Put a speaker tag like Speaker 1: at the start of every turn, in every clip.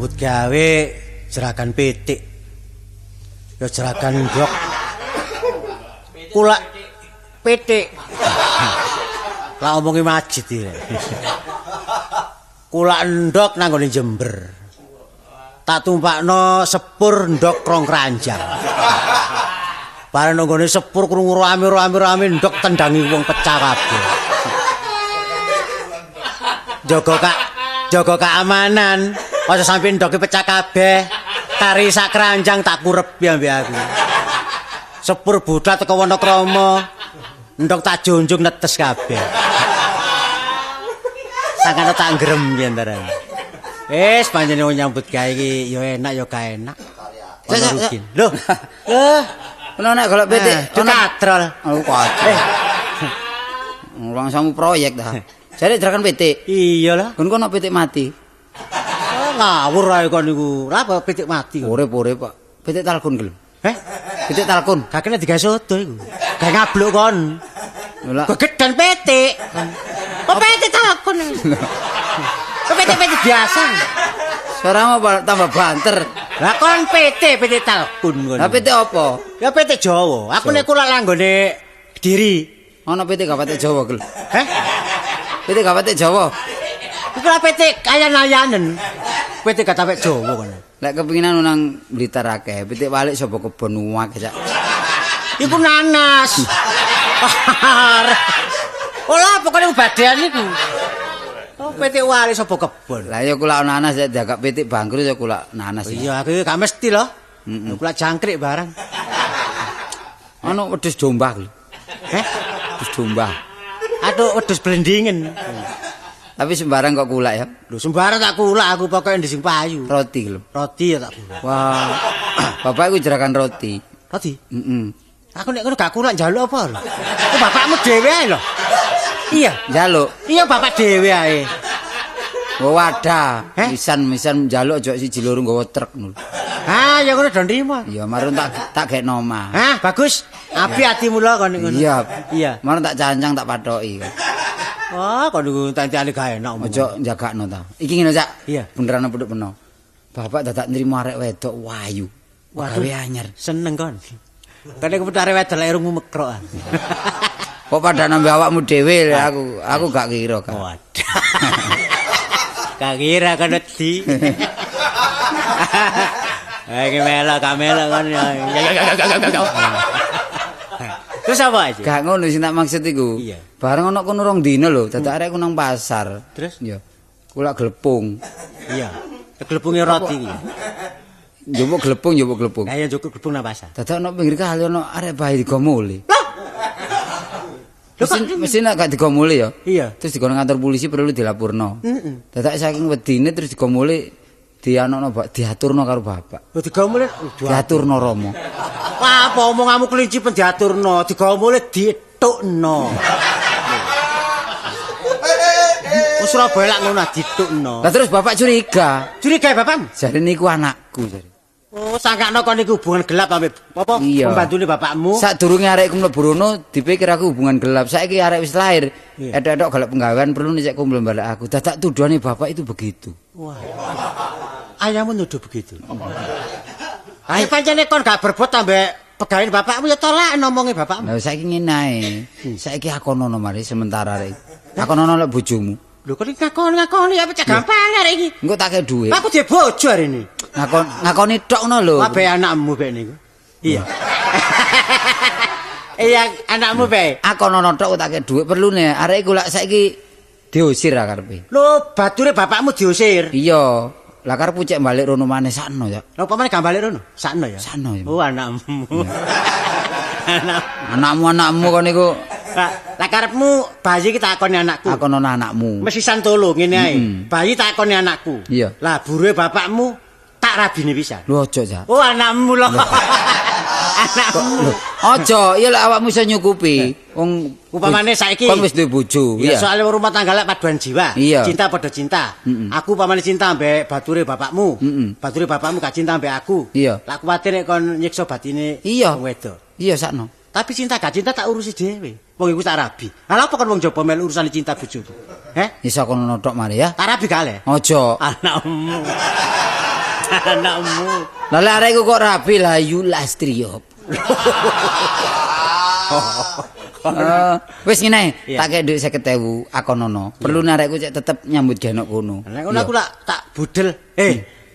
Speaker 1: Nyambut gawe jeragan pitik. Ya jeragan ndok. Kulak pitik. Lah omongi majid iki. Kulak ndok nang nggone Jember. Tak tumpakno sepur ndok rong keranjang. Bareng nang nggone sepur krungu rame-rame ndok tendangi wong pecah kabeh. Jaga keamanan, aja sampe ndoke pecah kabeh. Kari sak keranjang tak kurepi ambek aku. Sepur budal teko Wonokromo. Ndok tak junjung netes kabeh. Sangkane tak ngrem ki antara. Wis panjenengan wong nyambut gawe iki ya enak ya gak enak. Ono rugi. Lho. Lho,
Speaker 2: Ono nek golek pitik,
Speaker 1: ono katrol.
Speaker 2: Oh, katrol. Langsung proyek ta. Jare jeragan pitik.
Speaker 1: Iya lah.
Speaker 2: Kon kono pitik mati.
Speaker 1: Oh, ngawur ae kon niku. Lha apa pitik mati?
Speaker 2: Urip-urip, Pak. Pitik talkun gelem.
Speaker 1: Heh?
Speaker 2: Pitik talkun.
Speaker 1: Gak kena digawe soto iku. Gawe ngabluk kon.
Speaker 2: Lha
Speaker 1: Gegedan pitik. Oh, pitik talkun. Oh, pitik-pitik biasa.
Speaker 2: Suaramu tambah banter.
Speaker 1: Lah kon pitik, pitik talkun kon.
Speaker 2: Lah pitik apa?
Speaker 1: Ya pitik Jawa. Aku nek kula langgone Kediri.
Speaker 2: Ono pitik gak pitik Jawa gelem.
Speaker 1: Heh?
Speaker 2: Pitik gak pitik Jawa.
Speaker 1: Iku lah pitik ayan-ayanen. Pitik gak tapek Jawa kono.
Speaker 2: Lek kepinginan nang Blitar akeh, pitik walik sapa kebon akeh sak.
Speaker 1: Iku nanas. Olah pokoknya badean iku. Oh, pitik walik sapa kebon.
Speaker 2: Lah ya kula nanas ya jagak pitik bangkrut ya kula nanas.
Speaker 1: Iya, aku gak mesti loh. Heeh. Kula jangkrik barang.
Speaker 2: Ono wedhus domba lho.
Speaker 1: Heh?
Speaker 2: Wedhus domba.
Speaker 1: Aduh, wedhus blendingen.
Speaker 2: Tapi sembarang kok kulak ya.
Speaker 1: Lho sembarang tak kulak aku pokoke ndek sing payu.
Speaker 2: Roti lho.
Speaker 1: Roti ya tak kulak.
Speaker 2: Wah. Bapak iku jeragan roti.
Speaker 1: Roti?
Speaker 2: Heeh.
Speaker 1: Aku nek ngono gak kulak njaluk apa lho? Ku bapakmu dhewe ae lho. Iya,
Speaker 2: njaluk.
Speaker 1: Iya bapak dhewe ae.
Speaker 2: Nggo wadah. Misan-misan njaluk aja siji loro nggawa truk ngono.
Speaker 1: Ah, ya ngono do nrimo.
Speaker 2: Iya, marun tak gekno omah.
Speaker 1: Hah, bagus. Api atimu lho kon ngono.
Speaker 2: Iya.
Speaker 1: Iya.
Speaker 2: Marun tak cancang tak pathoki.
Speaker 1: Wah, kon niku tantane gak enak.
Speaker 2: Aja njagakno ta. Iki ngene, Cak.
Speaker 1: Iya.
Speaker 2: Beneran apa nduk peno. Bapak dadak nrimo arek wedok wayu. Gawe anyar.
Speaker 1: Seneng kon. Kene ku arek wedok lek rungu mekrok.
Speaker 2: Kok pada nambah awakmu dhewe aku gak kira kan.
Speaker 1: Waduh. Gak kira kan wedi. Iki melok gak melok kon. Terus apa aja?
Speaker 2: Gak ngono sing tak maksud iku.
Speaker 1: Iya.
Speaker 2: Bareng ana kono rong dina lho, dadak arek ku nang pasar.
Speaker 1: Terus?
Speaker 2: Ya. Kulak glepung.
Speaker 1: Iya. Glepunge roti iki.
Speaker 2: Njupuk glepung, njupuk glepung.
Speaker 1: Lah ya njupuk glepung nang pasar.
Speaker 2: Dadak ana pinggir kali ana arek bayi digomoli.
Speaker 1: Lah.
Speaker 2: Mesti nek gak digomoli ya.
Speaker 1: Iya.
Speaker 2: Terus digono kantor polisi perlu dilapurno.
Speaker 1: Heeh.
Speaker 2: Dadak saking wedine terus digomoli dianokno diaturno karo bapak.
Speaker 1: Lho digomoli
Speaker 2: diaturno Romo.
Speaker 1: Wah, apa omonganmu kelinci pen diaturno, digomoli ditukno. Wong Surabaya lak ngono ditukno.
Speaker 2: Lah terus bapak curiga.
Speaker 1: Curiga bapakmu?
Speaker 2: Jare niku anakku jare.
Speaker 1: Oh, sangkakno kon niku hubungan gelap ambek apa pembantune bapakmu.
Speaker 2: Sadurunge arekku mlebu rono dipikir aku hubungan gelap. Saiki arek wis lahir. Etok-etok golek penggawean perlu nek kumpul balik aku. Dadak tuduhane bapak itu begitu.
Speaker 1: Wah. Ayahmu nuduh begitu. Ayo pancene kon gak berbuat ambek pegawean bapakmu ya tolak ngomongi bapakmu.
Speaker 2: Lah saiki ngene ae. Saiki akono mari sementara arek. Akono lek bojomu.
Speaker 1: Lho kok ngakon-ngakoni ya pecah gampang arek iki.
Speaker 2: Engko tak kei dhuwit.
Speaker 1: Aku duwe bojo arek ini.
Speaker 2: Ngakoni tok ngono lho.
Speaker 1: Wae anakmu bek niku. Iya. Iya anakmu bek.
Speaker 2: Akono tok tak kei dhuwit perlune arek iku lak saiki diusir karepe.
Speaker 1: Lho bature bapakmu diusir.
Speaker 2: Iya. Lah karepku cek balik rono maneh sakno ya.
Speaker 1: Lha apa maneh gak balik rono? Sakno ya.
Speaker 2: Sakno ya.
Speaker 1: Oh anakmu.
Speaker 2: Anakmu kon niku.
Speaker 1: Lah karepmu bayi iki takoni anakku.
Speaker 2: Takono anakmu.
Speaker 1: Mesti santolo ngene ae. Bayi takoni anakku.
Speaker 2: Iya.
Speaker 1: Lah buruhe bapakmu tak rabine pisan.
Speaker 2: Lho aja, Cak.
Speaker 1: Oh anakmu lho. Anakmu.
Speaker 2: Lho, aja, iya lek awakmu iso nyukupi. Wong
Speaker 1: upamane saiki
Speaker 2: kon wis duwe bojo.
Speaker 1: Iya, soalnya rumah tangga lek paduan jiwa. Cinta padha cinta. Aku upamane cinta ambek bature bapakmu. Bature bapakmu gak cinta ambek aku.
Speaker 2: Iya.
Speaker 1: Lah kuwatir nek kon nyiksa batine wong wedok.
Speaker 2: Iya sakno.
Speaker 1: Tapi cinta gak cinta tak urusi dhewe. Wong iku tak rabi. Lah apa kon wong jaba melu urusane cinta bojoku? Heh?
Speaker 2: Iso kono tok mari ya.
Speaker 1: Tak rabi gak le?
Speaker 2: Aja.
Speaker 1: Anakmu. Anakmu.
Speaker 2: Lah lek arek iku kok rabi lah Yu Lastri yo. Wis ngene, tak kek dhuwit 50.000 akonono. Perlu arekku cek tetep nyambut gawe nok kono.
Speaker 1: Lah ngono aku lak tak budel.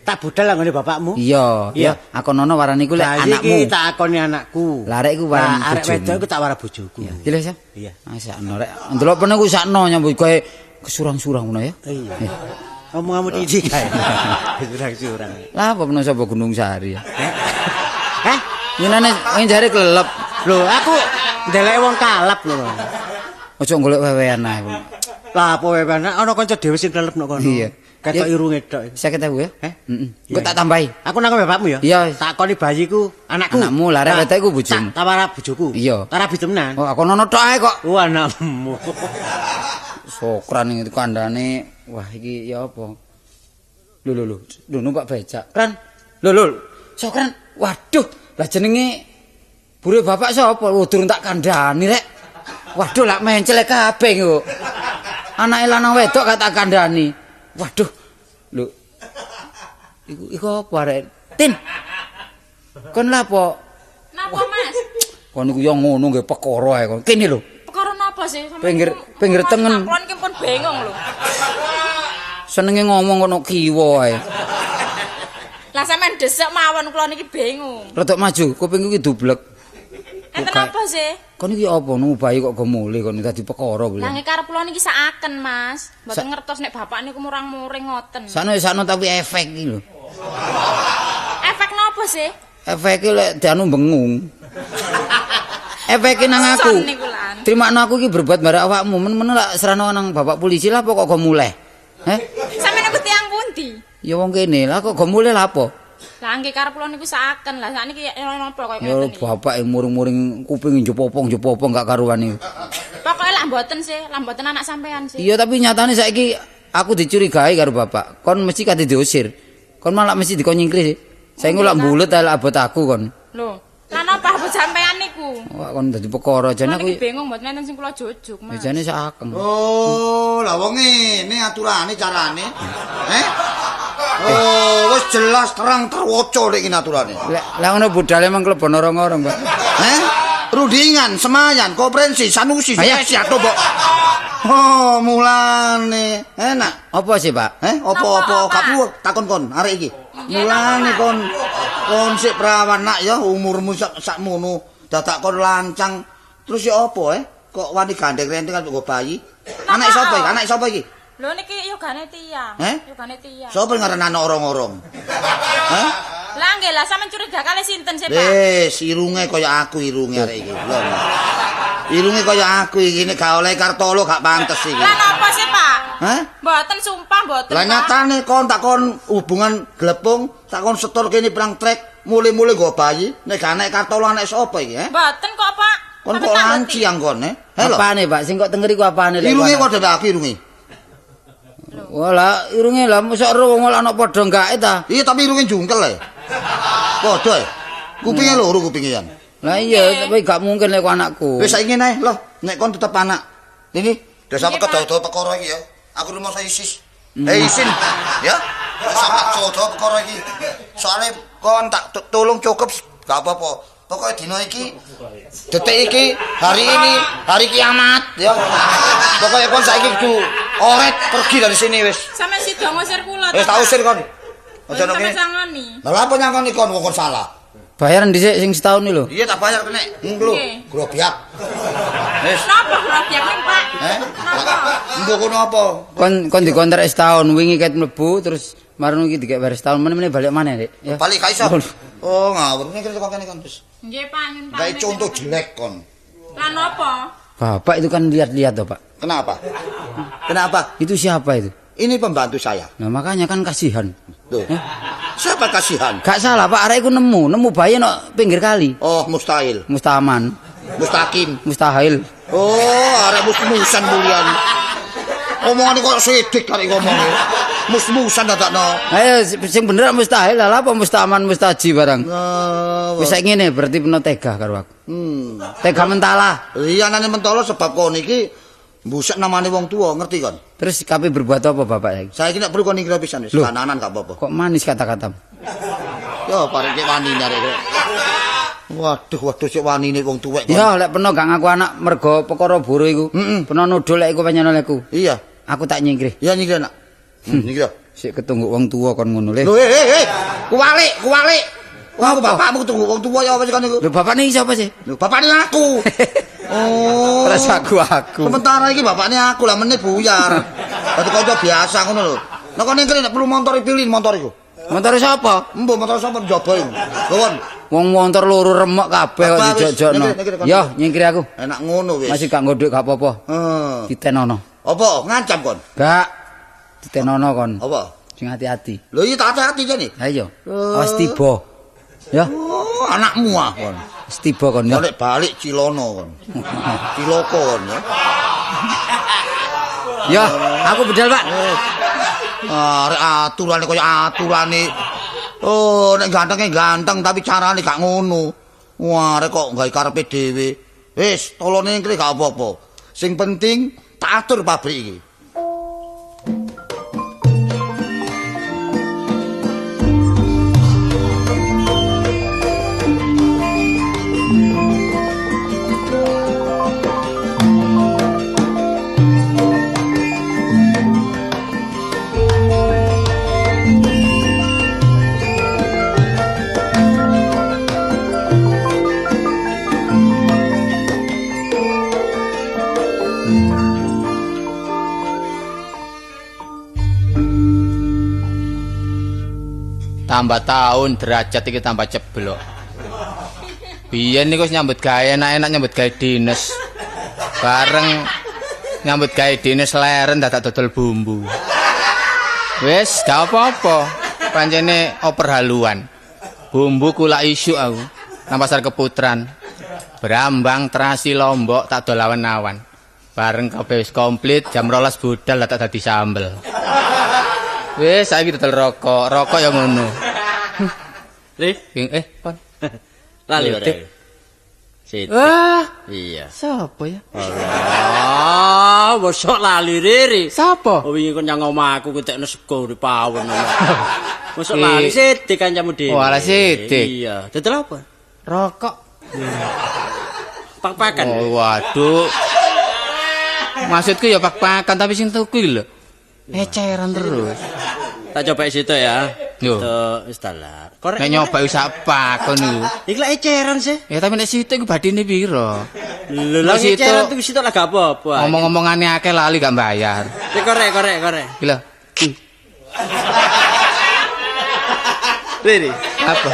Speaker 1: Tak budel lah nggone bapakmu.
Speaker 2: Iya, iya, akonono warani iku lek anakmu.
Speaker 1: Iki tak akoni anakku.
Speaker 2: Lah arek iku warani bojomu.
Speaker 1: Arek wedok iku tak wara bojoku.
Speaker 2: Iya lho, Sam.
Speaker 1: Iya.
Speaker 2: Ah sakno rek. Ndelok pene ku sakno nyambut gawe kesurang-surang ngono ya.
Speaker 1: Iya. Omongmu titik kae. Kesurang-surang.
Speaker 2: Lah apa peno sapa Gunung Sari ya?
Speaker 1: Heh?
Speaker 2: Nyenane wong jare kelelep.
Speaker 1: Lho, aku ndeleke wong kalap lho.
Speaker 2: Aja golek wewean ae.
Speaker 1: Lah apa wewean? Ana kanca dhewe sing kelelep nok kono.
Speaker 2: Iya.
Speaker 1: Ketok irunge tok.
Speaker 2: 50.000 ya?
Speaker 1: Heh?
Speaker 2: Heeh. Engko tak tambahi.
Speaker 1: Aku nang bapakmu ya?
Speaker 2: Iya.
Speaker 1: Takoni bayiku, anakku.
Speaker 2: Anakmu lah arek wedok iku bojomu.
Speaker 1: Tak tawara bojoku.
Speaker 2: Iya.
Speaker 1: Tak rabi temenan.
Speaker 2: Oh, aku nono tok ae kok.
Speaker 1: Oh, anakmu.
Speaker 2: Sokran iki kandhane. Wah, iki ya apa? Lho lho lho, lho numpak becak. Kran. Lho lho. Sokran. Waduh, lah jenenge bure bapak sapa? Oh, durung tak kandhani rek. Waduh, lak menclek kabeh kok. Anake lanang wedok gak tak kandhani. Waduh. Lho. Iku apa arek? Tin. Kon lha apa?
Speaker 3: Napa, Mas?
Speaker 2: Kon iku yo ngono nggih perkara ae kon. Kene lho.
Speaker 3: Perkara napa sih?
Speaker 2: Pinggir tengen.
Speaker 3: Kula niki pun bingung lho.
Speaker 2: Senenge ngomong kono kiwa ae.
Speaker 3: Lah sampean desek mawon kula niki bingung.
Speaker 2: Rodok maju, kupingku iki dublek.
Speaker 3: Enten apa sih?
Speaker 2: Kon iki apa nunggu bayi kok gemule kon dadi perkara kuwi.
Speaker 3: Lah nggih karep kula niki sakaken, Mas. Mboten ngertos nek bapak niku murang-muring ngoten.
Speaker 2: Sakno tapi efek iki lho.
Speaker 3: Efek napa sih?
Speaker 2: Efeke lek dianu bengung. Efeke nang aku. Trimakno aku iki berbuat barek awakmu, men-men lak serano nang bapak polisi lah apa kok go muleh. Heh?
Speaker 3: Sampeyan niku tiyang pundi?
Speaker 2: Ya wong kene, lah kok go muleh lha apa?
Speaker 3: Lah nggih karep kula niku sakaken. Lah sakniki napa kaya
Speaker 2: ngeten iki. Ya bapak muring-muring kuping njepopong-njepopong gak karuan iki.
Speaker 3: Pokoke lak mboten sih, lak mboten anak sampean sih.
Speaker 2: Iya tapi nyatane saiki aku dicurigai karo bapak. Kon mesti kate diusir. Kon malah mesti dikon nyingkri sih. Saiki lak mbulet ae lak abot aku kon.
Speaker 3: Lho, lha napa abot sampean niku?
Speaker 2: Wah kon dadi perkara jane aku
Speaker 3: bingung mboten enten sing kula jujuk, Mas.
Speaker 2: Jane sakeng.
Speaker 4: Oh, lah wong ngene aturane carane. Heh? Oh, wis jelas terang terwoco nek ngene aturane.
Speaker 2: Lah ngono budale emang klebon orong-orong, Pak.
Speaker 4: Heh? Rundingan, semayan, konferensi, sanusi, sesi atau mbok. Oh, mulane enak.
Speaker 2: Apa sih, Pak?
Speaker 4: Heh, apa-apa gak perlu takon kon arek iki. Mulane kon sik prawan nak ya umurmu sakmono dadak kon lancang. Terus ya apa Kok wani gandeng renteng karo bayi? Anak sapa iki? Anak sapa iki?
Speaker 3: Lho niki yogane tiyang. Yogane tiyang.
Speaker 4: Sapa ngaran anak orong-orong? Heh?
Speaker 3: Lah nggih lah sampean curiga kali sinten sih, Pak?
Speaker 4: Wis, irunge kaya aku irunge arek iki. Lho. Irunge kaya aku iki nek gak oleh Kartolo gak pantes iki.
Speaker 3: Lah napa sih, Pak?
Speaker 4: Hah?
Speaker 3: Mboten sumpah mboten.
Speaker 4: Lah nyatane kon tak kon hubungan glepung, tak kon setor kene perang trek, mule-mule nggo bayi, nek gak anak Kartolo anak sapa iki, he?
Speaker 3: Mboten kok, Pak.
Speaker 4: Kon kok lanci anggone? He lho.
Speaker 2: Apane, Pak? Sing kok tenger iku apane lek?
Speaker 4: Irunge padha mbek aku irunge.
Speaker 2: Walah, irunge lah mosok ero wong ana padha gake ta.
Speaker 4: Iya, tapi irunge jungkel ae. Padha e. Kupinge loro kupinge yan.
Speaker 2: Lah iya, tapi gak mungkin lek anakku.
Speaker 4: Wis saiki ngene ae, lho, nek kon tetep anak. Ini desa kedodo perkara iki ya. Aku rumangsa isis. Isin. Ya. Wis sampe kedodo perkara iki. Soale kon tak tolong cukup gak apa-apa. Pokoke dina iki detik iki, hari ini, hari kiamat ya. Pokoke kon saiki kudu oret pergi dari sini wis.
Speaker 3: Sampe sida ngusir kula.
Speaker 4: Wis tak usir kon. Aja
Speaker 3: nek sangoni.
Speaker 4: Lah lha apa nyangoni kon wong kon salah?
Speaker 2: Bayaran dhisik sing setahun iki lho.
Speaker 4: Iya tak bayar kenek. Lho, grobiak. Wis.
Speaker 3: Napa grobiak ning, Pak?
Speaker 4: Heh? Napa? Mbok kono apa?
Speaker 2: Kon dikontrak setahun wingi ket mlebu terus marun iki dikek bayar setahun meneh balik maneh, Dik. Ya.
Speaker 4: Balik gak iso. Oh, ngawur nek kene kene kon wis.
Speaker 3: Nggih, Pak, nyun pamit.
Speaker 4: Gawe contoh jelek kon.
Speaker 3: Lah napa?
Speaker 2: Bapak itu kan lihat-lihat toh, Pak.
Speaker 4: Kenapa? Kenapa?
Speaker 2: Itu siapa itu?
Speaker 4: Ini pembantu saya.
Speaker 2: Nah, makanya kan kasihan.
Speaker 4: Loh. Siapa kasihan?
Speaker 2: Gak salah, Pak. Arek iku nemu bayi nok pinggir kali.
Speaker 4: Oh, mustahil.
Speaker 2: Mustaman.
Speaker 4: Mustaqim.
Speaker 2: Mustahil.
Speaker 4: Oh, arek mus-musan mulian. Omongane kok sidik arek ngomongnya. Mus-musan dadakno.
Speaker 2: Ayo sing bener mustahil lah apa mustaman mustaji barang. Wis saiki ngene berarti peno tega karo aku. Tega mentala.
Speaker 4: Iya anane mentala sebab kon iki mbusek namane wong tua, ngerti kon?
Speaker 2: Terus kape berbuat apa bapak saiki?
Speaker 4: Saiki nek perlu kon ngira pisan wis kananan gak apa-apa.
Speaker 2: Kok manis kata-katamu?
Speaker 4: Ya parek cek wanine arek. Waduh, waduh cek wanine wong tuwek.
Speaker 2: Ya lek peno gak ngaku anak mergo perkara boro iku. Peno nuduh lek iku pancen olehku.
Speaker 4: Iya.
Speaker 2: Aku tak nyingkrih.
Speaker 4: Iya nyingkrih nak. Nyingkrih.
Speaker 2: Sik ketunggu wong tuwa kon ngono le.
Speaker 4: Lho kuwalik, kuwalik. Wah, aku bapakmu ketunggu wong tuwa ya apa sih kon niku?
Speaker 2: Lho bapakne sapa sih?
Speaker 4: Lho bapakne aku. Oh.
Speaker 2: Terus aku.
Speaker 4: Sementara iki bapakne aku lah meneh buyar. Dadi kanca biasa ngono lho. Nek kon kene nek perlu motor pilih motor iku.
Speaker 2: Motor sapa?
Speaker 4: Mbok motor sapa njaba iku. Lho kon.
Speaker 2: Wong motor loro remuk kabeh kok dijojokno. Ya, nyingkir aku.
Speaker 4: Enak ngono wis.
Speaker 2: Masih gak nggo dhuwit gak apa-apa.
Speaker 4: Heeh.
Speaker 2: Ditenono.
Speaker 4: Apa ngancam kon?
Speaker 2: Gak. Ditenono kon.
Speaker 4: Apa?
Speaker 2: Sing hati-hati.
Speaker 4: Lho iya tak hati-hati jane.
Speaker 2: Ha iya. Awas tiba. Ya.
Speaker 4: Oh, anakmu ah kon.
Speaker 2: Wis tiba kon ya.
Speaker 4: Balik balik cilono kon. Ciloko kon ya.
Speaker 2: Ya, aku bedal, Pak.
Speaker 4: Arek aturane kaya aturane. Oh, nek gantenge ganteng tapi carane gak ngono. Wah, arek kok gawe karepe dhewe. Wis, tolone kene gak apa-apa. Sing penting tak atur pabrik iki.
Speaker 5: Tambah tahun derajat iki tambah ceblok. Biyen niku wis nyambut gawe enak-enak nyambut gawe dinas. Bareng nyambut gawe dinas leren dadak dodol bumbu. Wis gak apa-apa. Pancene oper haluan. Bumbu kulak isuk aku nang pasar Keputran. Brambang, terasi, lombok tak dol awan-awan. Bareng kabeh wis komplit jam 12 budal dadak dadi sambel. Wis saiki dodol rokok, rokok ya ngono.
Speaker 6: Ri,
Speaker 5: pon.
Speaker 6: Lali ora. Sitik.
Speaker 5: Wah,
Speaker 6: iya.
Speaker 5: Sapa ya?
Speaker 6: Ah, mosok lali Riri.
Speaker 5: Sapa?
Speaker 6: Oh wingi kon nyang omahku ketekno sego di pawon. Mosok lali sitik kancamu dhewe.
Speaker 5: Oh, alah sitik.
Speaker 6: Iya, dodol apa?
Speaker 5: Rokok.
Speaker 6: Pak-pakan.
Speaker 5: Oh, waduh. Maksudku ya pak-pakan tapi sing tuku iki lho. Cairan terus.
Speaker 6: Tak coba situ ya.
Speaker 5: Yo.
Speaker 6: Wis dalah. Korek.
Speaker 5: Nek nyoba wis sak kon niku.
Speaker 6: Iki lek eceran sih.
Speaker 5: Ya tapi nek situ iku badine piro?
Speaker 6: Lho lha eceran tuku situ lah gak apa-apa.
Speaker 5: Ngomong-ngomongane akeh lali gak bayar.
Speaker 6: Iki korek korek korek.
Speaker 5: Iki lho.
Speaker 6: Riri,
Speaker 5: apa?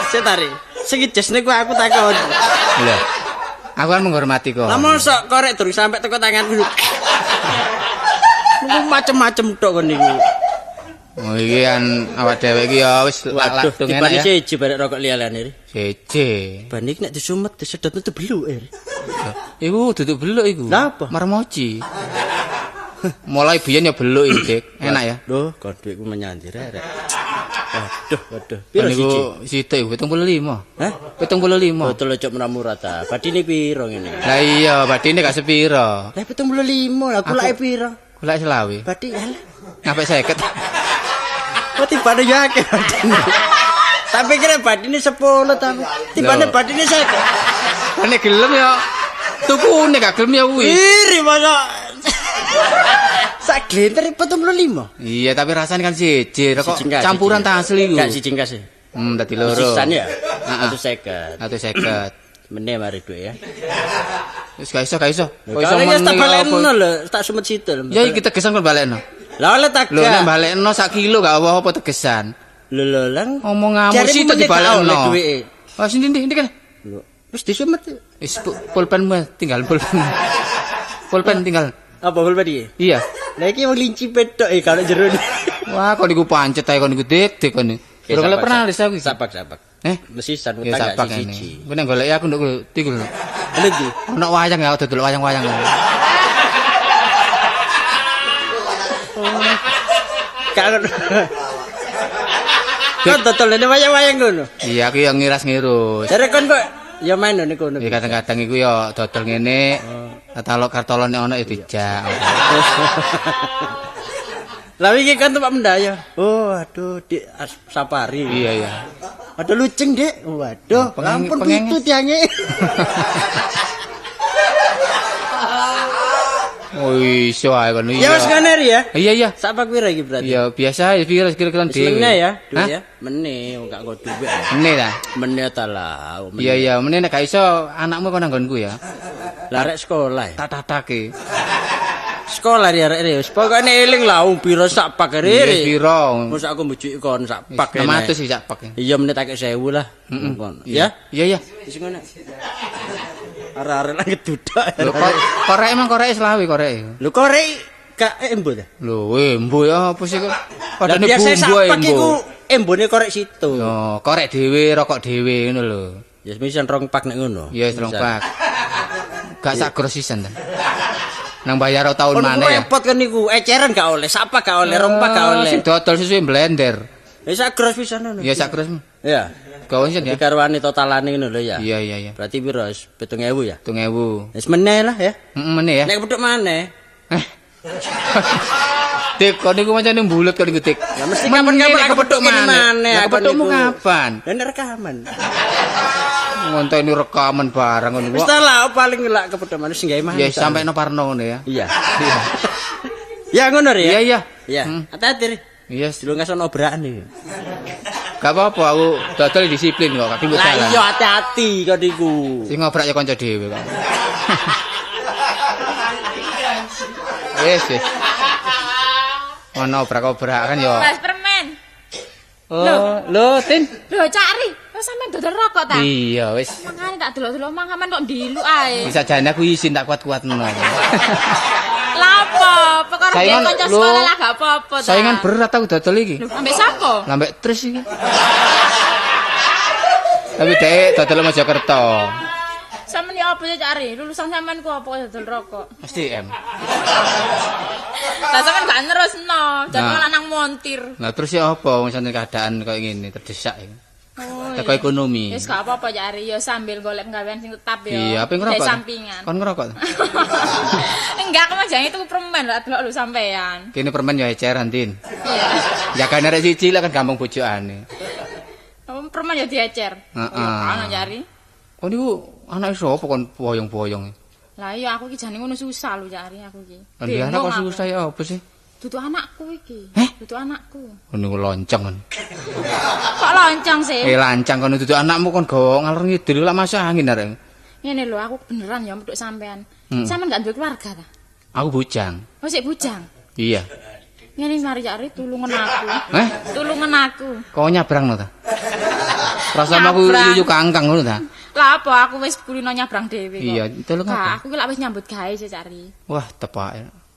Speaker 6: Sik tarik. Sing jesne ku aku takon.
Speaker 5: Lho. Aku kan menghormati kok.
Speaker 6: Lah mosok korek durung sampe teko tanganku. Niku macem-macem tok kon niku.
Speaker 5: Oh iki kan awak dhewe iki ya wis lak-lak
Speaker 6: tibane siji barek rokok liya-liyane ri.
Speaker 5: Siji.
Speaker 6: Ban iki nek disumet disedot itu beluk e.
Speaker 5: Iku duduk beluk iku.
Speaker 6: Lha apa?
Speaker 5: Marmoci. Mulai biyen ya beluk iki, Dik. Enak ya.
Speaker 6: Lho, kon dhuwitku menyandir rek. Waduh, waduh. Piro
Speaker 5: siji? Siji 75.
Speaker 6: Hah?
Speaker 5: 75.
Speaker 6: Botol cok murah ta. Badine piro ngene?
Speaker 5: Lah iya, badine gak sepiro.
Speaker 6: Lah 75, lah kulake piro?
Speaker 5: Kulake selawe.
Speaker 6: Badi alah.
Speaker 5: Ngapik 50.
Speaker 6: Oh tibane ya akeh badine. Tak pikir badine 10 ta. Tibane badine 50.
Speaker 5: Nek gelem ya tukune gak gelem ya wis.
Speaker 6: Iri masa. Sak glinter 75.
Speaker 5: Iya, tapi rasane kan siji, kok campuran ta asli iku.
Speaker 6: Gak siji kas.
Speaker 5: Dadi loro.
Speaker 6: Sisan ya. 150.
Speaker 5: 150.
Speaker 6: Meneh mari dhuwit ya.
Speaker 5: Wis gak iso, gak iso.
Speaker 6: Kok iso meneh tak balekno lho, tak sumet situ lho.
Speaker 5: Ya iki tegesan kon balekno.
Speaker 6: Lah oleh tak.
Speaker 5: Lho nek balekno sak kilo gak apa-apa tegesan.
Speaker 6: Lho lho lang
Speaker 5: omonganmu situ dibalekno. Wah sing ndi ndi kan.
Speaker 6: Wis disumet.
Speaker 5: Wis pulpenmu tinggal pulpen. Pulpen tinggal.
Speaker 6: Apa pulpen iki?
Speaker 5: Iya.
Speaker 6: Lah iki wong linci petok iki kalau jero.
Speaker 5: Wah, kok niku pancet ae kon niku dik kon. Durung pernah wis aku.
Speaker 6: Sapak-sapak. Mesisan
Speaker 5: utang gak siji. Ku nek goleki aku nduk tiku lho.
Speaker 6: Lha ndi?
Speaker 5: Ono wayang ya dodol wayang-wayang.
Speaker 6: Gak kon dodolane wayang-wayang ngono.
Speaker 5: Iya, aku yang ngiras-ngirus.
Speaker 6: Jare kon kok ya main ngene kono.
Speaker 5: Ya kadang-kadang iku ya dodol ngene. Katalog kartolone ono ya dijak.
Speaker 6: Lah iki kan tempat mendaya. Oh, aduh, Dik Safari.
Speaker 5: Iya, iya.
Speaker 6: Aduh luceng, Dik. Waduh, ampun
Speaker 5: pengenges.
Speaker 6: pitu tiange.
Speaker 5: Oh, iso ae kono
Speaker 6: Ya wis ngene Ri, ya.
Speaker 5: Iya, iya.
Speaker 6: Sak pak pira iki berarti?
Speaker 5: Iya, biasa ya piro kira-kira
Speaker 6: Wis
Speaker 5: dhewe.
Speaker 6: Meneh ya, duit
Speaker 5: Hah?
Speaker 6: ya. Meneh wong gak nggo duit.
Speaker 5: Meneh ta?
Speaker 6: Meneh ta lah. meneh.
Speaker 5: Iya, iya, meneh nek gak iso anakmu kon nanggonku ya.
Speaker 6: Lah arek sekolah ya.
Speaker 5: Tak tatake.
Speaker 6: Sekolah ri arek ri. Wis pokoke eling lah wong pira sak pak ri.
Speaker 5: Iya, piro?
Speaker 6: Mosok aku mbujuki kon sak pak.
Speaker 5: 600 sih sak pak.
Speaker 6: Iya meneh tak kek 1000 lah. Kon. Ya.
Speaker 5: Iya, iya.
Speaker 6: Wis ngono. Arek-arek lagi dudak.
Speaker 5: Lho kok korek emang korek selawe korek.
Speaker 6: Lho korek gak embo ta?
Speaker 5: Lho, embo ya apa sih kok?
Speaker 6: Lah
Speaker 5: Padane
Speaker 6: biasa sak
Speaker 5: bumbu ae
Speaker 6: pak
Speaker 5: embo.
Speaker 6: iku embone korek situ.
Speaker 5: Yo, korek dhewe, rokok dhewe ngono lho.
Speaker 6: Ya misan rong pak nek ngono.
Speaker 5: Iya, wis rong pak. Gak sak gros sisan ta. Nang bayar tahun
Speaker 6: Kon
Speaker 5: maneh ya.
Speaker 6: repot kan niku, eceran gak oleh, sak pak gak oleh, rong pak gak oleh.
Speaker 5: Sing dodol susu blender.
Speaker 6: Ya sak gros pisan ngono.
Speaker 5: Ya sak gros.
Speaker 6: Ya.
Speaker 5: Gawe sisan ya.
Speaker 6: Dikarwani totalane ngono lho ya.
Speaker 5: Iya, iya, iya.
Speaker 6: Berarti piro wis 7000 ya?
Speaker 5: 7000.
Speaker 6: Wis meneh lah ya.
Speaker 5: Heeh, meneh ya.
Speaker 6: Nek kepethuk maneh.
Speaker 5: Eh. Dik, kon niku macane mbulet kon niku, Dik.
Speaker 6: Ya mesti kapan-kapan
Speaker 5: Meneh
Speaker 6: aku
Speaker 5: kepethuk
Speaker 6: kene
Speaker 5: maneh.
Speaker 6: maneh
Speaker 5: Lah
Speaker 6: aku
Speaker 5: kepethukmu
Speaker 6: niku.
Speaker 5: kapan?
Speaker 6: Lah nek rekaman.
Speaker 5: Ngonteni rekaman barang ngono.
Speaker 6: Wis ta lah paling lak kepethuk maneh sing gawe maneh.
Speaker 5: Ya sampe no Parno ngono ya.
Speaker 6: Iya.
Speaker 5: Iya.
Speaker 6: Ya ngono Ri ya.
Speaker 5: Iya, iya.
Speaker 6: Iya. Hati-hati Ri.
Speaker 5: Iya,
Speaker 6: Dulu nggak sono obrakan iki.
Speaker 5: gak apa-apa aku dodol disiplin kok, kaki
Speaker 6: Lah
Speaker 5: jalan.
Speaker 6: iya hati-hati kok niku.
Speaker 5: Sing ngobrak ya kanca dhewe kok. Wis, wis. Ono obrak-obrakan ya.
Speaker 3: Mas permen.
Speaker 5: Oh, lho, Tin.
Speaker 3: Lho, Cak Ri, kok sampean dodol rokok ta?
Speaker 5: Iya, wis.
Speaker 3: Mangane tak delok-delok mang sampean kok ndiluk ae.
Speaker 5: Bisa jane aku izin tak kuat-kuatno.
Speaker 3: Lah apa? Perkara
Speaker 5: Saingan-
Speaker 3: dia kanca
Speaker 5: lho.
Speaker 3: sekolah lah gak apa-apa ta.
Speaker 5: Saingan berat aku dodol iki.
Speaker 3: Lho, ambek sapa?
Speaker 5: Lah mbek Tris iki. Tapi dhek dodol Mojokerto.
Speaker 3: Sampeyan ya apa ya Cak Ri? Lulusan sampean ku apa kok dodol rokok?
Speaker 5: SDM.
Speaker 3: Lah sampean gak nerusno, jadi
Speaker 5: Nah.
Speaker 3: malah nang montir.
Speaker 5: Lah terus ya apa wong sampeyan keadaan koyo ngene terdesak iki.
Speaker 3: Oh,
Speaker 5: Teko ekonomi.
Speaker 3: Wis gak apa-apa Cak Ri, ya sambil golek penggawean sing tetap ya.
Speaker 5: Iya, apa ngerokok?
Speaker 3: Kayak sampingan.
Speaker 5: Kon ngerokok?
Speaker 3: Enggak, aku mah jangan itu permen lah delok lu sampean.
Speaker 5: Kene permen ya eceran, Tin.
Speaker 3: Iya.
Speaker 5: Jagane arek siji lah kan gampang bojokane.
Speaker 3: Oh, permen ya diecer.
Speaker 5: Heeh.
Speaker 3: Ya, ana Cak Ri.
Speaker 5: Kon niku anake sapa kon boyong-boyong?
Speaker 3: Lah iya aku iki jane ngono susah lho Cak Ri aku iki.
Speaker 5: Lah dia anak
Speaker 3: Bingung
Speaker 5: kok
Speaker 3: aku.
Speaker 5: susah ya apa sih?
Speaker 3: Dudu anakku iki.
Speaker 5: Eh?
Speaker 3: Dudu anakku.
Speaker 5: Kon niku lonceng kon.
Speaker 3: Kok lonceng sih?
Speaker 5: Eh lancang kon dudu anakmu kon gawa ngalor ngidul lak masuk angin arek.
Speaker 3: Ngene lho aku beneran ya medhok sampean. Sampean gak duwe keluarga ta?
Speaker 5: Aku bujang.
Speaker 3: Oh sik bujang.
Speaker 5: Iya.
Speaker 3: Ngene mari Cak Ri tulungan aku.
Speaker 5: Eh?
Speaker 3: Tulungan aku.
Speaker 5: Kau nyabrang no ta? Rasane aku
Speaker 3: Nyabrang.
Speaker 5: yuyu kangkang ngono ta?
Speaker 3: Lah apa aku wis kulino nyabrang dhewe kok.
Speaker 5: Iya, tolong
Speaker 3: Gak,
Speaker 5: apa?
Speaker 3: aku ki lak wis nyambut gawe sih Cak Ri.
Speaker 5: Wah, tepak.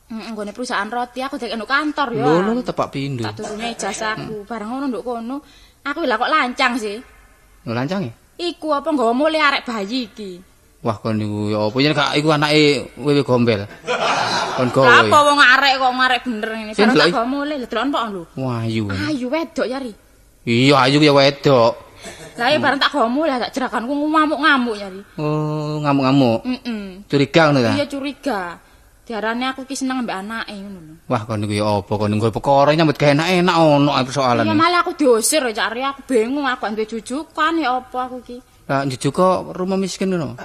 Speaker 3: Heeh, nggone perusahaan roti aku dek nduk kantor ya.
Speaker 5: Lho, lho tepak pindho.
Speaker 3: Tak turune ijazahku, bareng ngono nduk kono. Aku lah kok lancang sih.
Speaker 5: Lho lancang ya?
Speaker 3: Iku apa nggawa mulih arek bayi iki.
Speaker 5: Wah, kon niku ya apa yen gak iku anake wewe gombel. Kon gawe.
Speaker 3: Lah apa wong arek kok ngarek bener ngene.
Speaker 5: Sing
Speaker 3: Bareng tak
Speaker 5: deloki.
Speaker 3: gawa mulih, lho deloken pok lho.
Speaker 5: Wah, ayu.
Speaker 3: Ayu wedok ya Ri.
Speaker 5: Iya, ayu ya wedok.
Speaker 3: Lah ya bareng tak gawa mulih tak jerakanku ngamuk-ngamuk ya Ri.
Speaker 5: Oh, ngamuk-ngamuk.
Speaker 3: Heeh.
Speaker 5: Curiga ngono ta?
Speaker 3: Iya curiga. Diarani aku ki seneng ambek anake ngono lho.
Speaker 5: Wah, kon niku ya apa kon niku perkara nyambut gawe enak-enak ono ae persoalan.
Speaker 3: Iya malah aku diusir ya Cak Ri, aku bingung aku gak duwe jujukan ya apa aku ki.
Speaker 5: Lah njujuk kok rumah miskin ngono.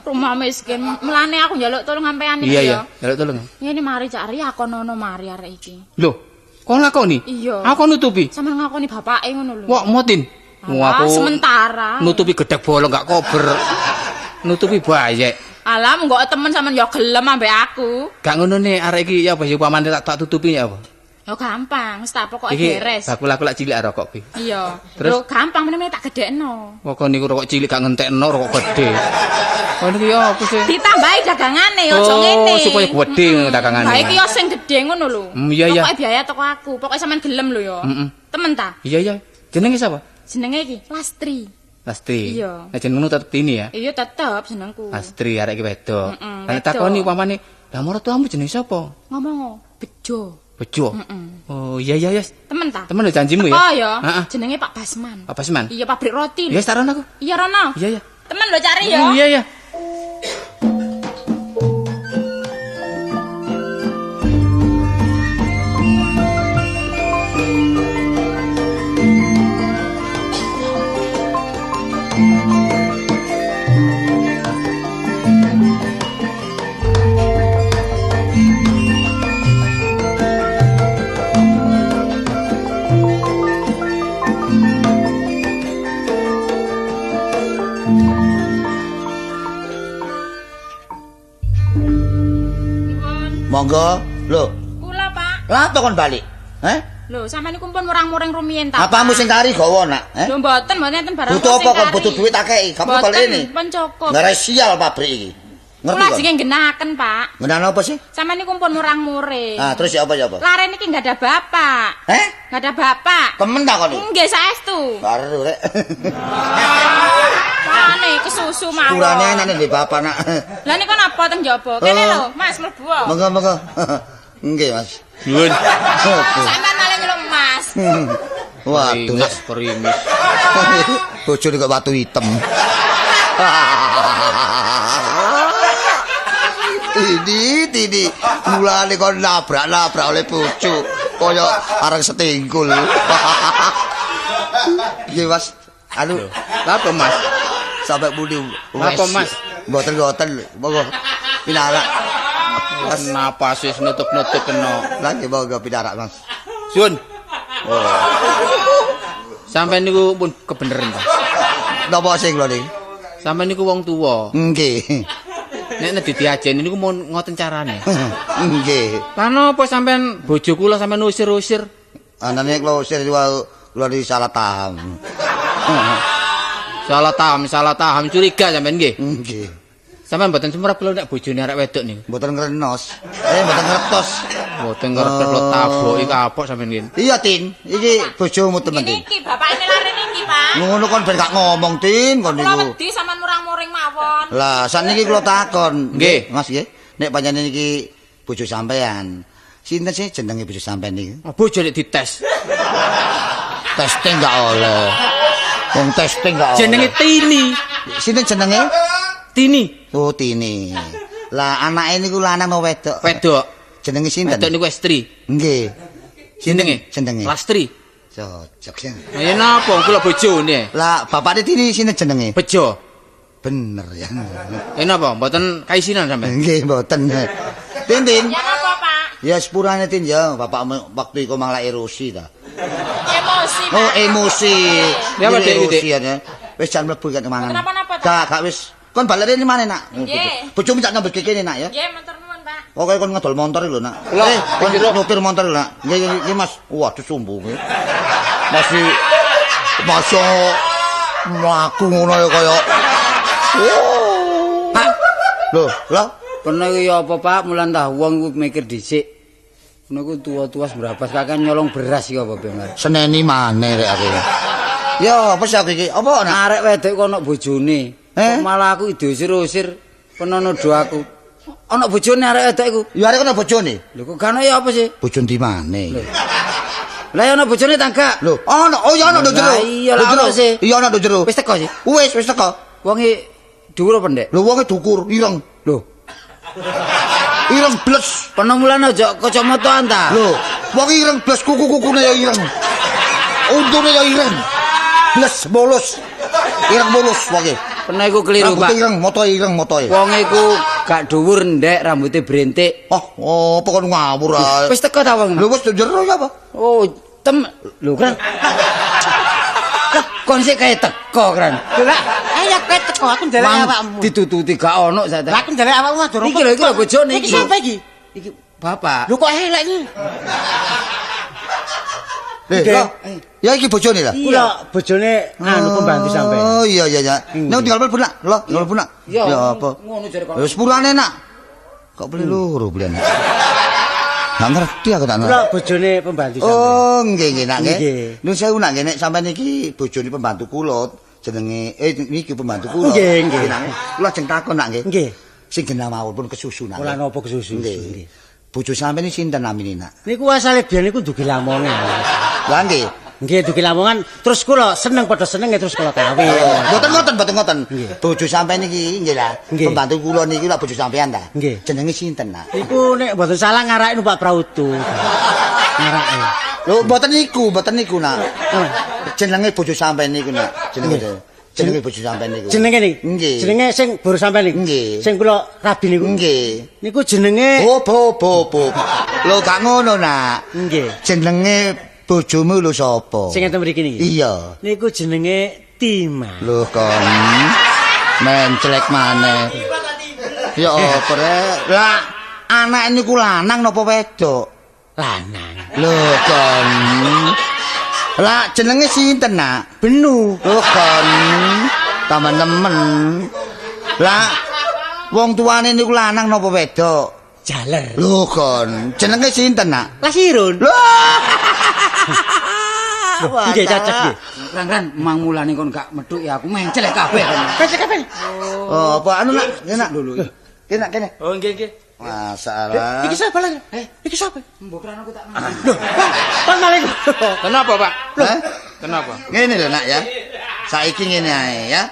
Speaker 3: Rumah miskin, mulane aku njaluk tolong sampean iki
Speaker 5: Iya, iya.
Speaker 3: ya.
Speaker 5: Njaluk tolong.
Speaker 3: Ngene mari Cak Ri aku nono mari arek iki.
Speaker 5: Lho, kon lakoni?
Speaker 3: Iya.
Speaker 5: Aku nutupi.
Speaker 3: Sampeyan ngakoni bapake ngono lho.
Speaker 5: Wah, motin. Wah,
Speaker 3: Alah,
Speaker 5: aku
Speaker 3: sementara.
Speaker 5: nutupi gedhek bolong gak kober. Nutupi bayek.
Speaker 3: Alah, monggo temen sampean ya gelem ambek aku.
Speaker 5: Gak ngono nih arek iki ya apa ya upamane tak tutupi ya apa?
Speaker 3: Ya gampang, wis tak pokoke
Speaker 5: Iki
Speaker 3: beres.
Speaker 5: bakul aku lak cilik rokok kuwi.
Speaker 3: Iya.
Speaker 5: Terus?
Speaker 3: Lho gampang meneh tak gedhekno.
Speaker 5: Wah, kon niku rokok cilik gak ngentekno rokok gede. Kon niku ya apa sih?
Speaker 3: Ditambahi dagangane aja
Speaker 5: Oh,
Speaker 3: ngene.
Speaker 5: supaya gedhe dagangane.
Speaker 3: Lah iki ya sing gedhe ngono lho.
Speaker 5: Iya, iya.
Speaker 3: Pokoke biaya toko aku, pokoke sampean gelem lho ya.
Speaker 5: Mm-mm.
Speaker 3: Temen ta?
Speaker 5: Iya iya. Jenenge sapa?
Speaker 3: Jenenge iki Lastri.
Speaker 5: Lastri.
Speaker 3: Iya.
Speaker 5: Nah jenengmu tetep Tini ya.
Speaker 3: Iya tetep jenengku.
Speaker 5: Lastri arek iki wedok.
Speaker 3: Mm-mm,
Speaker 5: Lah nek
Speaker 3: wedok.
Speaker 5: takoni upamane, lah maratuamu jenenge sapa?
Speaker 3: Ngomong bejo.
Speaker 5: Bejo. Oh iya iya iya.
Speaker 3: Temen ta?
Speaker 5: Temen lho janjimu ya.
Speaker 3: Oh ya,
Speaker 5: Heeh.
Speaker 3: jenenge Pak Basman.
Speaker 5: Pak Basman.
Speaker 3: Iya pabrik roti lho.
Speaker 5: Ya wis taruh aku.
Speaker 3: Iya Rono.
Speaker 5: Iya iya.
Speaker 3: Temen lho cari ya.
Speaker 5: Iya iya.
Speaker 4: Monggo. Lho,
Speaker 3: Kula, Pak.
Speaker 4: lah apa kon balik? Heh?
Speaker 3: Lho, sampean niku pun murang-muring rumiyin ta.
Speaker 4: Apamu sing kari gawa, Nak? Heh?
Speaker 3: Lho mboten, mboten enten barang.
Speaker 4: Butuh apa kon butuh duit akeh? Kamu balik ini.
Speaker 3: Mboten, pun cukup.
Speaker 4: Ngarai sial pabrik iki. Ngerti
Speaker 3: Kula
Speaker 4: kon?
Speaker 3: ajenge nggenaken, Pak.
Speaker 4: Ngenane apa sih?
Speaker 3: Sampean niku pun murang-muring.
Speaker 4: Ah, terus ya apa ya apa?
Speaker 3: Lare niki nggak ada bapak.
Speaker 4: Heh?
Speaker 3: Nggak ada bapak.
Speaker 4: Temen ta kon iki?
Speaker 3: Nggih, saestu.
Speaker 4: Baru rek.
Speaker 3: Mane kesusu mawon.
Speaker 4: Kurane enak nek bapak nak.
Speaker 3: Lah niku napa teng njaba? Kene lho, Mas mlebu.
Speaker 4: Monggo monggo. Nggih, Mas.
Speaker 5: Nyuwun.
Speaker 3: Sampean malah nyeluk Mas.
Speaker 4: Waduh,
Speaker 5: Mas perimis.
Speaker 4: Bojone kok watu hitam. Ini mulane kon nabrak-nabrak oleh bojo kaya areng setingkul. Nggih, Mas. Anu,
Speaker 5: Lha apa, Mas?
Speaker 4: Sampai muni.
Speaker 5: Apa, Mas?
Speaker 4: Mboten-mboten, monggo pinarak.
Speaker 5: Mas napas wis nutup-nutup kena.
Speaker 4: Lah nggih monggo pinarak, Mas.
Speaker 5: Sun. Oh. Sampeyan niku pun kebeneran, Pak.
Speaker 4: Napa sing lho niki?
Speaker 5: Sampeyan niku wong tuwa.
Speaker 4: Nggih.
Speaker 5: Nek nek diajeni niku mun ngoten carane.
Speaker 4: Nggih.
Speaker 5: Lah napa sampean bojo kula sampean usir-usir?
Speaker 4: Anane kula usir kula di salah paham.
Speaker 5: Salah paham, salah paham curiga sampean nggih.
Speaker 4: Nggih.
Speaker 5: Sampean mboten semerap kula nek bojone arek wedok niku.
Speaker 4: Mboten ngrenos. Mboten ngertos.
Speaker 5: Mboten ngertos kula taboki kapok sampean nggih.
Speaker 4: Iya, Tin. Iki bojomu temen, Tin.
Speaker 3: Niki bapakne lare niki, Pak.
Speaker 4: Ngono kon ben gak ngomong, Tin, kon
Speaker 3: Kula
Speaker 4: niku.
Speaker 3: wedi sampean murang-muring mawon.
Speaker 4: Lah, sakniki kula takon.
Speaker 5: Nggih.
Speaker 4: Mas nggih. Nek pancen niki bojo sampean. Sinten sih jenenge bojo sampean niku?
Speaker 5: Oh, bojo nek dites.
Speaker 4: Testing gak oleh. Wong testing gak oleh.
Speaker 5: Jenenge Tini.
Speaker 4: Sinten jenenge?
Speaker 5: Tini.
Speaker 4: Oh, Tini. Lah anake niku lanang apa wedok?
Speaker 5: Wedok.
Speaker 4: Jenenge sinten?
Speaker 5: Wedok niku estri.
Speaker 4: Nggih.
Speaker 5: Jenenge?
Speaker 4: Jenenge.
Speaker 5: Lastri.
Speaker 4: Cocok.
Speaker 5: Ya napa kula bojone?
Speaker 4: Lah bapakne Tini sinten jenenge?
Speaker 5: Bejo.
Speaker 4: Bener ya.
Speaker 5: Ya napa mboten kaisinan sampean?
Speaker 4: Nggih, mboten. Tin, Tin.
Speaker 3: Ya napa, Pak?
Speaker 4: Ya sepurane Tin ya, bapakmu waktu iku malah erosi ta.
Speaker 3: Emosi, Pak.
Speaker 4: Oh, emosi.
Speaker 5: Ya, Pak, Dik,
Speaker 4: Erosi ya. Wis jan mlebu kan mangan.
Speaker 3: Napa-napa, ta?
Speaker 4: Gak, gak wis. Kon balere ini maneh, Nak.
Speaker 3: Nggih.
Speaker 4: Bojomu tak nyambut kene, Nak ya.
Speaker 3: Nggih, matur nuwun, Pak.
Speaker 4: Pokoke kon ngedol motor lho, Nak. Kon nyopir motor lho, Nak. Nggih, nggih, Mas. Waduh sombonge. Masih masuk mlaku ngono ya kaya.
Speaker 2: Pak,
Speaker 4: Lho, lho.
Speaker 2: pernah iki ya apa, Pak? Mulan tah wong iku mikir dhisik. Ngono ku tuwa-tuwa sembrabas kakek nyolong beras iki apa ben.
Speaker 4: Seneni maneh rek aku. Ya, apa sih aku iki? Apa, Nak?
Speaker 2: Arek wedok kok ana bojone. Kok malah aku diusir-usir penono do aku. Ana bojone arek wedok iku.
Speaker 4: Ya arek ana bojone.
Speaker 2: Lho kok gak ana ya apa sih?
Speaker 4: Bojo ndi maneh?
Speaker 2: Lah ya ana bojone ta gak?
Speaker 4: Lho, ana. Oh ya ana nduk jero.
Speaker 2: Lah iya lah ana sih.
Speaker 4: Iya ana nduk jero.
Speaker 2: Wis teko sih.
Speaker 4: Wis, wis teko.
Speaker 2: Wonge dhuwur apa ndek?
Speaker 4: Lho wonge dukur, ireng.
Speaker 2: Lho,
Speaker 4: Ireng bles.
Speaker 2: peno mulane aja kacamataan ta.
Speaker 4: Lho, wong ireng bles kuku-kukune ya ireng. Untune ya ireng. Bles mulus. Ireng mulus wonge.
Speaker 2: Peno iku keliru,
Speaker 4: Rambute
Speaker 2: Pak.
Speaker 4: ireng, motoe ireng motoe.
Speaker 2: Wong iku gak dhuwur ndek, rambute brentik.
Speaker 4: Oh, apa kon ngawur ae.
Speaker 2: Wis teko ta wong?
Speaker 4: Lho wis nduk jero ya apa?
Speaker 2: Oh, tem lho kran. Lah, kon sik kae teko kran.
Speaker 1: Lah, ayo kowe teko aku ndelek
Speaker 2: Mang
Speaker 1: awakmu.
Speaker 2: ditututi gak ono sak
Speaker 1: Lah aku ndelek awakmu durung.
Speaker 2: Iki lho, iki lho bojone
Speaker 1: Iki
Speaker 2: iki.
Speaker 1: sapa iki?
Speaker 2: Iki bapak.
Speaker 1: Lho kok elek iki?
Speaker 4: Lho, ya iki bojone lah.
Speaker 1: Kula bojone anu pembantu sampean.
Speaker 4: Oh iya iya iya. Nek tinggal mlebu nak. Lho, tinggal mlebu nak.
Speaker 2: Iya,
Speaker 4: Ya apa?
Speaker 2: ngono jare kon.
Speaker 4: Ya sepurane nak. Kok beli loro belian. Gak ngerti aku tak ngerti.
Speaker 1: Kula bojone pembantu sampean.
Speaker 4: Oh, nggih nggih nak nggih.
Speaker 1: Nggih.
Speaker 4: Nuwun sewu nak nggih nek sampean iki bojone pembantu kula jenenge niki pembantu kula.
Speaker 1: Nggih, nggih.
Speaker 4: Nak nggih. Kula ajeng takon nak nggih.
Speaker 1: Nggih.
Speaker 4: Sing genah mawon pun kesusu nak.
Speaker 1: Ora napa kesusu.
Speaker 4: Nggih. Bojo sampean iki sinten namine nak?
Speaker 1: Niku asale biyen niku ndugi Lamongan.
Speaker 4: Lah nggih.
Speaker 1: Nggih ndugi Lamongan, terus kula seneng padha senenge terus kula kawin.
Speaker 4: Mboten ngoten, mboten ngoten.
Speaker 1: Nggih.
Speaker 4: Bojo sampean niki nggih lah.
Speaker 1: Nggih.
Speaker 4: Pembantu kula niki lak bojo sampean ta.
Speaker 1: Nggih.
Speaker 4: Jenenge sinten nak?
Speaker 1: Niku nek mboten salah ngarake numpak prautu. Ngarake.
Speaker 4: Lho mboten niku, mboten niku nak. Jenenge bojo sampean niku nak. Jenenge jenenge bojo sampean niku.
Speaker 1: Jenenge niki.
Speaker 4: Nggih.
Speaker 1: Jenenge sing bor sampean niku.
Speaker 4: Nggih.
Speaker 1: Sing kula rabi niku.
Speaker 4: Nggih.
Speaker 1: Niku jenenge
Speaker 4: Oh, bo bo bo. Lho gak ngono nak.
Speaker 1: Nggih.
Speaker 4: Jenenge bojomu lho sapa?
Speaker 1: Sing enten mriki niki.
Speaker 4: Iya.
Speaker 1: Niku jenenge Tima.
Speaker 4: Lho kon menclek maneh. Ya apa rek? Lah Anak niku lanang napa wedok?
Speaker 1: Lanang.
Speaker 4: Lho kon. Lah jenenge sinten, Nak?
Speaker 1: Benu.
Speaker 4: Lho kon. Tambah nemen. Lah wong tuane niku lanang napa wedok?
Speaker 1: Jaler.
Speaker 4: Lho kon. Jenenge sinten, Nak?
Speaker 1: Lasirun.
Speaker 4: Lho.
Speaker 1: Nggih cocok nggih.
Speaker 2: Kran mang mulane kon gak methuki aku menclek kabeh kon.
Speaker 1: Menclek kabeh.
Speaker 4: Oh, apa anu Nak? Kene Nak.
Speaker 2: Lho.
Speaker 4: Kene Nak kene.
Speaker 6: Oh, nggih nggih.
Speaker 4: Masalah.
Speaker 1: Iki sapa lho? Iki sapa?
Speaker 2: Mbok kran aku tak.
Speaker 1: Lho, kon malah.
Speaker 5: Kenapa, Pak?
Speaker 4: Hah?
Speaker 5: Kenapa?
Speaker 4: Ngene lho Nak ya. Saiki ngene ae ya.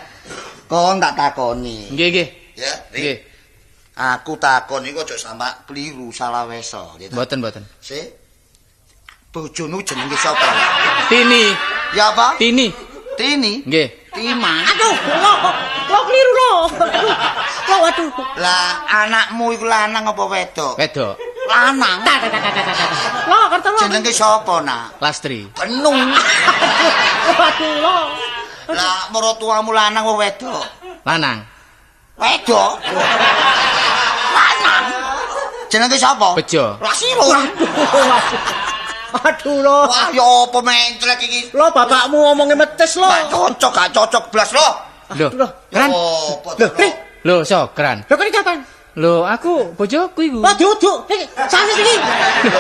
Speaker 4: Kon tak takoni.
Speaker 5: Nggih, nggih.
Speaker 4: Ya,
Speaker 5: Nggih.
Speaker 4: Aku takon iku aja sampe kliru salah wesa, gitu.
Speaker 5: Mboten, mboten.
Speaker 4: Sik. Bojomu jenenge sapa?
Speaker 5: Tini.
Speaker 4: Ya apa?
Speaker 5: Tini.
Speaker 4: Tini.
Speaker 5: Nggih.
Speaker 4: Tima.
Speaker 1: Aduh, lo, lo keliru lo. Aduh, lo aduh.
Speaker 4: Lah anakmu iku lanang apa wedok?
Speaker 5: Wedok.
Speaker 4: Lanang.
Speaker 1: Ta ta ta ta ta. Lo kerto lo.
Speaker 4: Jenenge sapa, Nak?
Speaker 5: Lastri.
Speaker 4: Benung.
Speaker 1: Aduh lo.
Speaker 4: Lah maratuamu lanang apa wedok?
Speaker 5: Lanang.
Speaker 4: Wedok. Lanang. Jenenge sapa?
Speaker 5: Bejo.
Speaker 4: Lasirun.
Speaker 1: Aduh lo.
Speaker 4: Wah, ya apa menclek iki?
Speaker 1: Lo bapakmu ngomongnya metes lo.
Speaker 4: Gak cocok, gak cocok blas lo.
Speaker 5: Lho,
Speaker 1: Kran.
Speaker 4: Apa
Speaker 1: Lho, Ri.
Speaker 5: Lho, Sokran.
Speaker 1: Lho kok kapan?
Speaker 5: Lho, aku bojoku iku.
Speaker 1: Lah duduk. Iki sanes iki.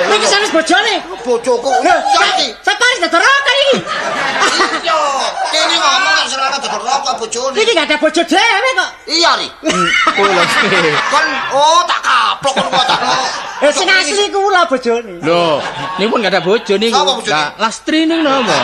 Speaker 1: Iki sanes bojone.
Speaker 4: Bojoku.
Speaker 1: Lho,
Speaker 4: Iki.
Speaker 1: saparis dodol rokok iki.
Speaker 4: Iya, kene ngomong kok serana dodol rokok bojone.
Speaker 1: Iki gak ada bojo dhewe kok.
Speaker 4: Iya, Ri.
Speaker 5: Kulo.
Speaker 4: Kon oh tak kaplok kon kok tak.
Speaker 1: Eh sing asli kula bojone.
Speaker 5: Lho, niku pun gak ada bojo niku.
Speaker 4: Sapa bojone?
Speaker 5: Lah, Lastri niku napa?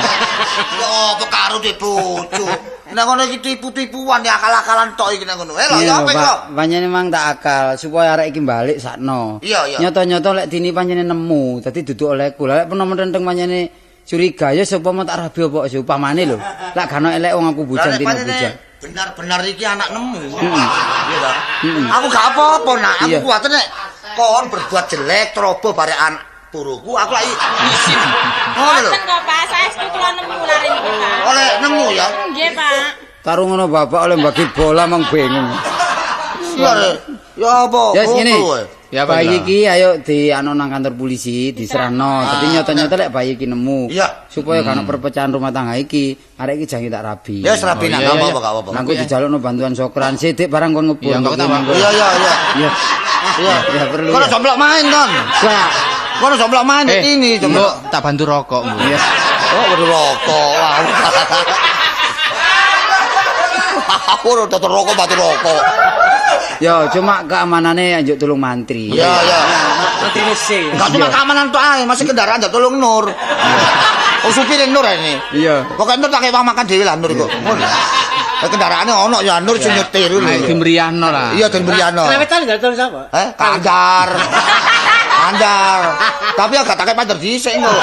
Speaker 4: Ya apa karo di bojo. Nek ngono iki tipu-tipuan ya akal-akalan tok iki nek ngono. Eh lho, ya apa iki lho?
Speaker 2: Pancene mang tak akal supaya arek iki balik sakno.
Speaker 4: Iya, iya.
Speaker 2: Nyoto-nyoto lek Tini pancene nemu, dadi duduk olehku. Lah lek peno menteng pancene curiga ya sapa mau tak rabi apa upamane lho. Lek gak ono elek wong aku bujang Tini bujang.
Speaker 4: Benar-benar iki anak nemu. Iya ta? Aku gak apa-apa nak, aku kuwatir nek kon berbuat jelek trobo barek anak buruku, aku lak isin. Ngono lho.
Speaker 3: Mboten kok, Pak. Saestu kula nemu lare niki, Pak.
Speaker 4: Oleh nemu ya.
Speaker 3: Nggih, Pak.
Speaker 2: Taruh ngono bapak oleh bagi bola mang bingung.
Speaker 4: Iya. Ya apa?
Speaker 2: Ya ngene.
Speaker 5: Ya apa
Speaker 2: Bayi iki ayo dianu nang kantor polisi, diserahno. Dadi nyoto-nyoto lek bayi iki nemu.
Speaker 4: Iya.
Speaker 2: Supaya gak ono perpecahan rumah tangga iki, arek iki jange tak rabi.
Speaker 4: Ya wis rabi nak, gak apa-apa, gak apa-apa.
Speaker 2: Nangku dijalukno bantuan Sokran sithik barang kon ngepur.
Speaker 5: Iya, kok tak
Speaker 4: Iya, iya, iya.
Speaker 2: Iya.
Speaker 4: Iya,
Speaker 2: Ya perlu.
Speaker 4: Kono jomblok main kon.
Speaker 2: Gak.
Speaker 4: Kono jomblok main ini
Speaker 5: Mbok tak bantu rokok, Mbok.
Speaker 2: Iya.
Speaker 4: Oh, rokok. Aku ora dodol rokok bantu rokok.
Speaker 2: Ya, cuma keamanane anjuk tulung mantri.
Speaker 4: Iya, iya.
Speaker 6: Mantri sih.
Speaker 4: Enggak cuma keamanan tok ae, masih kendaraan ndak tolong Nur. Oh, supire Nur ini.
Speaker 2: Iya.
Speaker 4: Pokoke Nur tak kewang makan dhewe lah Nur iku. Ngono. Lah kendaraane ono ya Nur sing nyetir lho.
Speaker 5: Ayo dimriyahno lah.
Speaker 4: Iya, den Mriyano.
Speaker 1: Krawetan gak tolong sapa?
Speaker 4: Eh, kandar. Kandar. Tapi agak tak pander dhisik engko.